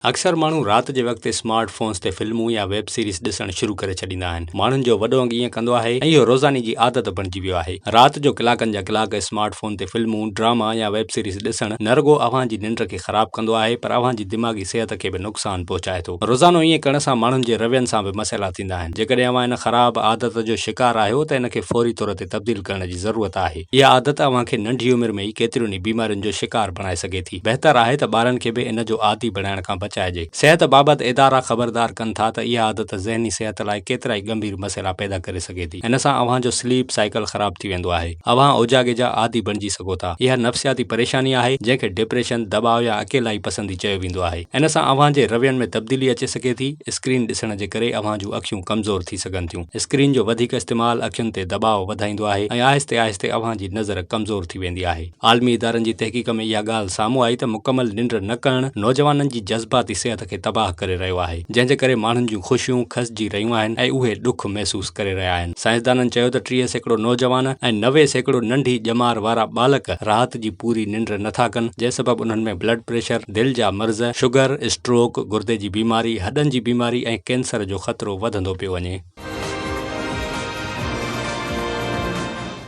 اڪثر ماڻهو رات جي وقت اسمارٽ فونز تي فلمون يا ويب سيريز ڏسڻ شروع ڪري ڇڏيندا آهن. ماڻهن جو وڏو انگ ائين ڪندو آهي ۽ اهو روزاني جي عادت بڻجي ويو آهي. رات جو ڪلاڪن جا ڪلاڪ اسمارٽ فون تي فلمون، ڊراما يا ويب سيريز ڏسڻ نه رڳو اوهان جي ننڊ کي خراب ڪندو آهي پر اوهان جي دماغي صحت کي به نقصان پهچائي ٿو. روزانو ائين ڪرڻ سان ماڻهن جي روين سان به مسئلا ٿيندا آهن. جيڪڏهن اوهان ان خراب عادت جو شڪار آهيو ته ان کي فوري طور تي تبديل ڪرڻ جي ضرورت آهي. اها عادت اوهان کي ننڍي عمر ۾ ئي ڪيترين ئي بيمارين جو شڪار بڻائي سگهي ٿي. بهتر آهي ته ٻارن کي به ان جو عادي بڻائڻ کان بچائجي. صحت بابت ادارا خبردار ڪن ٿا ته اها عادت ذهني صحت لاء ڪيترائي ڳنڀير مسئلا پيدا ڪري سگهي ٿي. ان سان اوهان جو سليپ سائيڪل خراب ٿي ويندو آهي. اوهان اوجاڳي جا عادي بڻجي سگهو ٿا. اها نفسياتي پريشاني آهي، جنهن کي ڊپريشن، دٻاء يا اڪيلائي پسندي چيو ويندو آهي. ان سان اوهان جي روين ۾ تبديلي اچي سگهي ٿي. اسڪرين ڏسڻ جي ڪري اوهان جون اکيون ڪمزور ٿي سگهن ٿيون. اسڪرين جو وڌيڪ استعمال اکين تي دٻاء وڌائيندو آهي ۽ آهستي آهستي اوهان جي نظر ڪمزور ٿي ويندي آهي. عالمي ادارن جي تحقيق ۾ اها ڳالهه سامهون آئي ته مڪمل ننڊ نه ڪرڻ نوجوانن جي جذباتي صحت کي تباهه ڪري رهيو آهي، جنهن جي ڪري ماڻهن جون خوشيون کسجي رهيون آهن ۽ اهي ڏک محسوس ڪري رهيا آهن. سائنسدانن چيو ته 30% نوجوان ۽ 90% ننڍي ڄمار وارا ٻالڪ رات جي پوري ننڊ نٿا ڪن، جنهن سبب انهن ۾ بلڊ پريشر، دل جا مرض، شگر، اسٽروڪ، گردي جي بيماري، هڏن جي بيماري ۽ ڪينسر جو خطرو وڌندو پيو وڃي.